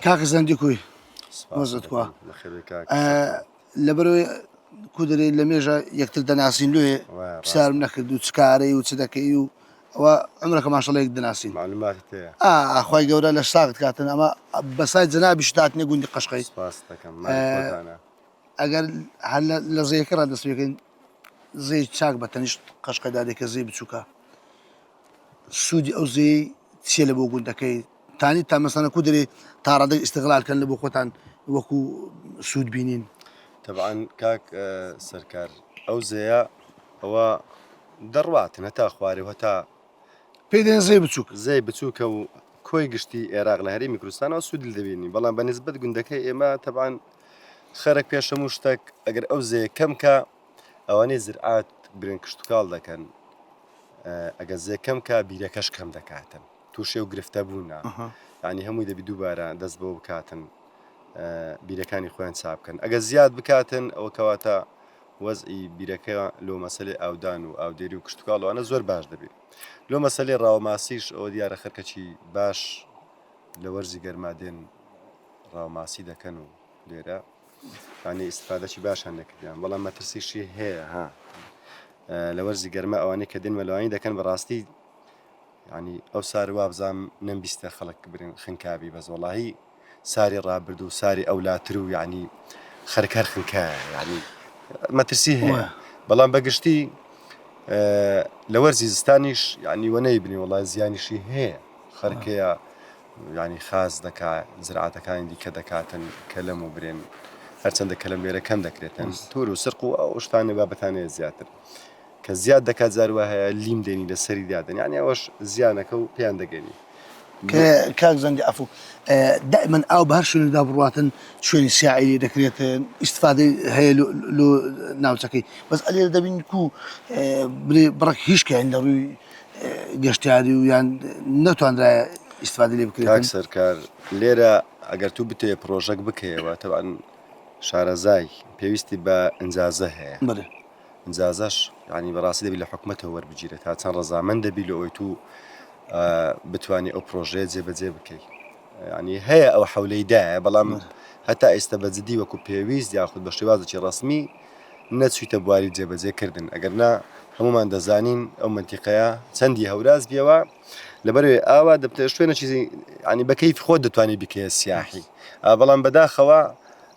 کاکە زەندی کوی مەزت کوا لەبەرەوەی کو دەرێ لە مێژە یەکتر دەناسین لێ پرسیارم نەکرد و چ کارەی و چ دەکەی و ئەوە عمرەکە ماشەڵێک دەناسین ئاخوای گەورە لە ساغت کاتن ئەمە بەسای جەنابیش داتنە گوندی قەشقەی ئەگەر هەر لە زێیەکە ڕا دەست پێکەین زێی چاک بە تەنیشت قەشقەدا دێ کە زێی بچووکە سوودی ئەو زێی چییە لە بۆ گوندەکەی تانی تا مەسەنە کو دەرێ تا ڕادەک ئیستغلال کەن لە بۆ خۆتان وەکو سوود بینین تەبعەن کاک سەرکار ئەو زێیە ئەوە دەڕواتن هەتا خوارێ و هەتا پێی دەێن زێی بچووک. زێی بچووکە و کۆی گشتی ئێراق لە هەرێمی کوردستانەوە سوودی لێ دەبینی بەڵام بە نسبەت گوندەکەی ئێمە تەبعەن خەرک پێش هەموو شتێک ئەگەر ئەو زێیە کەم کا ئەوانەی زرعات برێن کشتوکاڵ دەکەن ئەگەر زێ کەم کا بیرەکەش کەم دەکاتن تووشێ و گرفتە بوونە یعنی هەمووی دەبی دووبارە دەست بۆ بکاتن بیرەکانی خۆیان چاپ بکەن ئەگەر زیاد بکاتن ئەوە کەواتە وەزعی بیرەکە لۆ مەسەلەی ئاودان و ئاودێری و کشتوکاڵ وانە زۆر باش دەبی لۆ مەسەلەی ڕاوەماسیش ئەوە دیارە خەرکەکی باش لە وەرزی گەرما دێن ڕاوماسی دەکەن و لێرە ینی ئیسفادەی باشان نەکردیان بەڵام مەترسیشی هەیە ها لە وەرزی گەرمە ئەوانەی کە دێن مەلوانی دەکەن بەڕاستی ینی ئەو سار وابزانام نەمبیستە خەڵک برن خنکابی بەس وەڵاهی ساری ڕابردوو ساری ئەولاتر و یعنی خەرک هەر خنکایە یعنی مەترسی هەیە بەڵام بەگشتی لە وەرزی زستانیش یعنی وە نەیبنی وڵای زیانیشی هەیە خەرکەیە ینی خاس دەکا زراعەتەکانی دیکە دەکاتن کەلەم و برێن هەرچەندە کەلەم لێرە کەم دەکرێتن تور و سرق و ئەو شتانە بابەتانەیە زیاتر کە زیاد دەکات جار وا هەیە لیم دێنی لە سەری دادەن یانی ئەوەش زیانەکە و پێیان دەگەنی. کاک زەندی عەفو دائما ئاو بە هەر شوێنێکدا بڕواتن شوێنی سیاعی لێ دەکرێتن ئیستفادەی هەیە لۆ ناوچەکەی بەس ئەلێرە دەبین کو برێ بڕک هیچ کەین لە ڕووی گەشتیاری و یان نەتوانرایە ئیستفادە لێ بکرێت کاک سەرکار لێرە ئەگەر تو بتێ پرۆژەک بکەیەوە تەبعەن شارەزای پێویستی بە ئینجازە هەیە بەڵێ ئینجازەش یانی بەڕاستی دەبی لە حکومەتەوە وەربگیرێت تا چەند ڕەزامەند دەبی لە ئەوەی تو بتانی ئەو پرۆژەیە جێبەجێ بکەی ینی هەیە ئەو حولەی دایە بەڵام هەتا ئێستا بە جدی وەکو پێویست یاخود بە شێوازێکی ڕسمی نەچوویتە بواری جێبەجێکردن ئەگەر نا هەمومان دەزانین ئەو منتیقەیە چەندی هەوراز بیەوە لەبەرەوەی ئاوا دەبتە شوێنە چیزی ینی بە کەیف خۆت دەتوانانی بکەیە سیاحی بەڵام بەداخەوە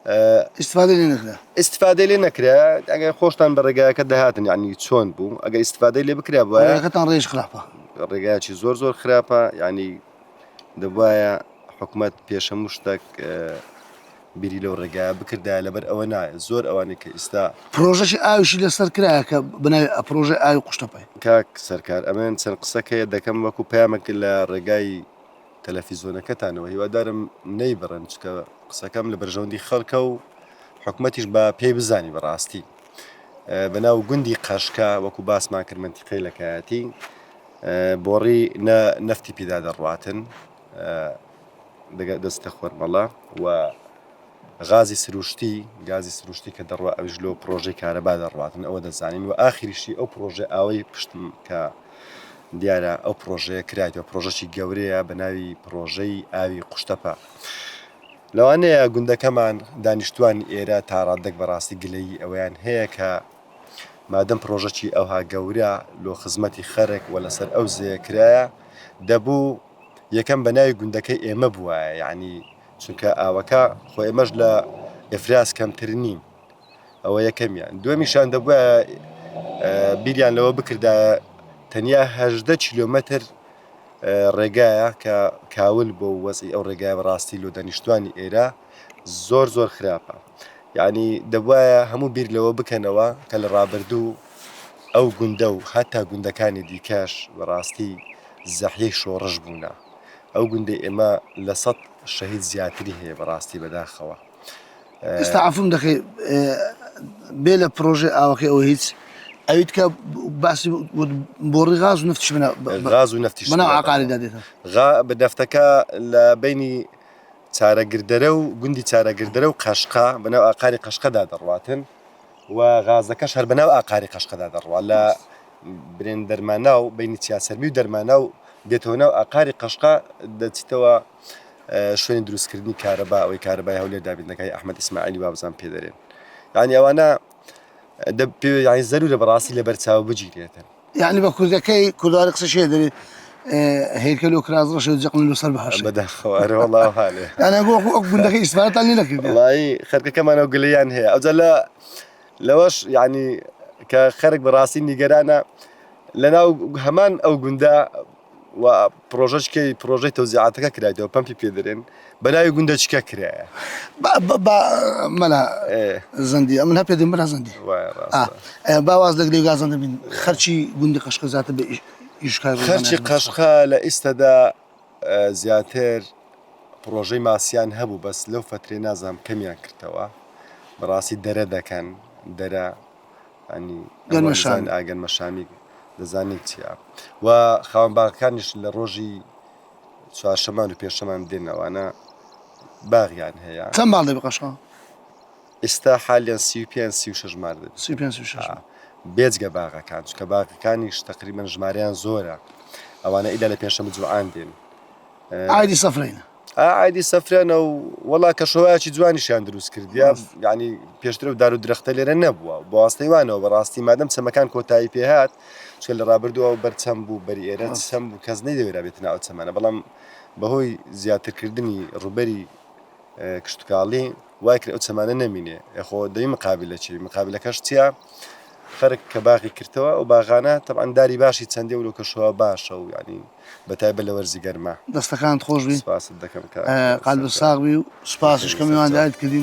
ئیستفادەی لێ نەکرا. ئیستفادەی لێ نەکرا ئەگەر خۆشتان بە ڕێگایەکە دەهاتن یعنی چۆن بوو ئەگەر ئیستفادەی لێ بکرا بوایە ڕێگەکەتان ڕێژ خراپە. ڕێگایەکی زۆر زۆر خراپە یعنی دەبوایە حکومەت پێش هەموو شتێک بیری لەو ڕێگایە بکردایە لەبەر ئەوە نا زۆر ئەوانەی کە ئیستا پرۆژەکی ئاویشی لەسەر کرایە کە بەناوی پرۆژەی ئاوی قوشتەپەی. کاک سەرکار ئەمن چەند قسەک هەیە دەکەم وەکو پەیامێک لە ڕێگای تەلەفیزۆنەکەتانەوە هیوادارم نەیبڕن چکە قسەکەم لە بەرژەوەندی خەڵکە و حکومەتیش بە پێی بزانی بەڕاستی بەناو گوندی قەشکە وەکو باسمان کرد منتیقەی لەکایەتی بۆڕی نە نەفتی پیدا دەڕواتن دەستە خۆرمەڵە و غازی سروشتی گازی سروشتی کە دەڕوا ئەویش لۆ پرۆژەی کارەبا دەڕواتن ئەوە دەزانین و ئاخریشی ئەو پرۆژە ئاوەی پشتم کە دیارە ئەو پرۆژەیە کرایتەوە پرۆژەکی گەورەیە بە ناوی پرۆژەی ئاوی قوشتەپە لەوانەیە گوندەکەمان دانیشتوانی ئێرە تا ڕاددەک بەڕاستی گلەیی ئەوەیان هەیە کە مادەم پرۆژەکی ئەوها گەورە لۆ خزمەتی خەرک و لەسەر ئەو زێیە کرایە دەبوو یەکەم بە ناوی گوندەکەی ئێمە بوایە یعنی چونکە ئاوەکە خۆ ئێمەش لە ئیفراز کەمتر نین ئەوە یەکەمیان دووەمیشان دەبوایە بیریان لەوە بکردایە تەنیا هەژدە کیلۆمەتر ڕێگایە کە کاول بۆ وەزعی ئەو ڕێگایە بەڕاستی لۆ دانیشتوانی ئێرە زۆر زۆر خراپە یعنی دەبوایە هەموو بیر لەوە بکەنەوە کە لە ڕابردوو ئەو گوندە و هەتا گوندەکانی دیکەش بەڕاستی زەحیەی شۆڕش بوونە ئەو گوندەی ئێمە لە سەد شەهید زیاتری هەیە بەڕاستی بەداخەوە. ئێستا عەفوم دەکەی بێ لە پرۆژەی ئاوەکەی ئەوە هیچ ئەویت کە باسی بۆڕی غاز و نفتیش بنا غاز و نفتیش بەناو عقاریدا دێتە غا نەفتەکە لە بینی چارەگردەرە و گوندی چارەگردەرە و قەشقا بەناو ئاقاری قەشقەدا دەڕواتن و غازەکەش هەر بەناو ئاقاری قەشقەدا دەڕوا لە برێن دەرماناو بینی چیاسەرمی و دەرماناو دێتەوە ناو ئاقاری قەشقا دەچیتەوە. شوێنی دروستکردنی کارەبا ئەوەی کارەبای هەولێر دابین دەکای ئەحمەد ئیسماعیلی بابزان پێ دەرێن یعنی ئەوانە یعنی زەرورە بەڕاستی لەبەر چاو بگیرێتن یعنی بە کوردەکەی کوردواری قسە شێ دەرێ هێلکە لۆ کراز ڕەشە و جەقن لۆ سەر بەهەشت بەداخەوە ئەرێ وەڵا هالێ یعنی ئەگۆ ئەو گوندەکەی ئیسفادەتان لێ نەکردێ وەڵایی خەرکەکەمان ئەو گلەیان هەیە ئەوجا لە لەوەش یعنی کە خەرک بەڕاستی نیگەرانە لەناو هەمان ئەو گوندە و پرۆژەشکەی پرۆژەی تەوزیعاتەکە کرایتەوە پەمپی پێ دەرێن بە ناوی گوندە چکە کرایە با مەلا زەندی ئەمن هەر پێ دێم مەلا زەندی با واز لە گلەی گازەندە بین خەرچی گوندی قەشقە زیاتر بە ئیشکار خەرچی قەشقە لە ئیستەدا زیاتر پرۆژەی ماسیان هەبوو بەس لەو فەترێ نازانم کەمیان کردەوە بەڕاستی دەرە دەکەن دەرە ینی گەنمەشامی ئاگەنمەشامی دەزانین چییە و خاوەن باغەکانیش لە ڕۆژی چوارشەمان و پێشەمان دێن ئەوانە باغیان هەیە چەند ماڵ دەبی قەشقا ئێستا حالیان 35 36 مار دەبێت 35 36 بێجگە باغەکان چونکە باغەکانیش تقریبا ژمارەیان زۆرە ئەوانە ئیلا لە پێنجشەممە جوعان دێن ئایدی سەفرینە ئایدی سەفرەنە و وەڵا کەشەوایەکی جوانیشیان دروست کردیا یعنی پێشتر و دار و درەختە لێرە نەبووە بۆ واستەی وانەوە بەڕاستی مادەم چەمەکان کۆتایی پێهات چکە لە ڕابردووە و بەرچەم بوو بەری ئێرە چەم بوو کەس نەیدەوێرا بێتە ناو چەمانە بەڵام بەهۆی زیاترکردنی ڕووبەری کشتوکاڵی وای کرد ئەو چەمانە نەمینێ خۆ دەی مقابلە چی مقابلەکەش چییە خەرک کە باغی کردەوە ئەو باغانە تەبعەن داری باشی چەندێ و لۆ کەشوهەوا باشە و یعنی بە تایبەت لە وەرزی گەرما. دەستەکانت خۆش بی سپاست دەکەم کاک قەلبت ساغ بی و سپاسیش کە میوانداریت کردین.